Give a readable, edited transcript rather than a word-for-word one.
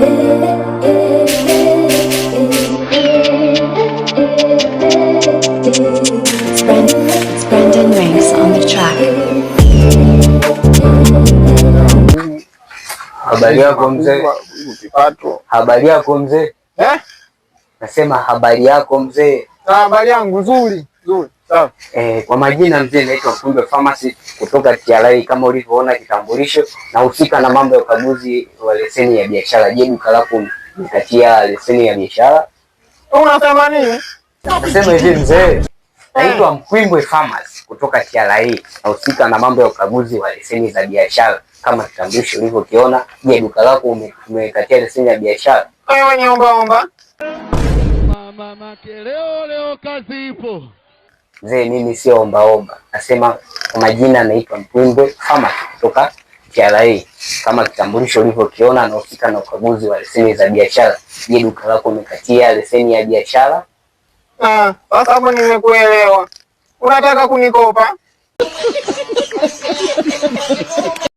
It's Brandon Ranks on the track. Habari yako mzee? Kipato. Habari yako mzee? Eh? Nasema habari yako mzee. Habari yangu nzuri, nzuri. Sawa. Kwa majina mzee, naitwa Mkumbe Pharmacy kutoka TRA kama ulivyoona kitambulisho, nahusika na mambo ya ukaguzi wa leseni ya biashara. Je, duka lako nikatia leseni ya biashara? Unasema nini? Nasema hivi mzee, naitwa Mkwimbwe Pharmacy kutoka TRA, nahusika na mambo ya ukaguzi wa leseni za biashara kama kitambulisho ulivyokiona. Je, duka lako umekatia leseni ya biashara? Wewe ni omba omba. Mama makeleo leo kazi ipo. Mzee, mimi sio ombaomba, nasema kwa majina naitwa Mkwimbwe Pharmacy kutoka TRA. Kama kitambulisho ulivyokiona, nahusika na ukaguzi wa leseni za biashara. Je, duka lako umekatia leseni ya biashara? Ah, sasa hapo nimekuelewa. Unataka kunikopa?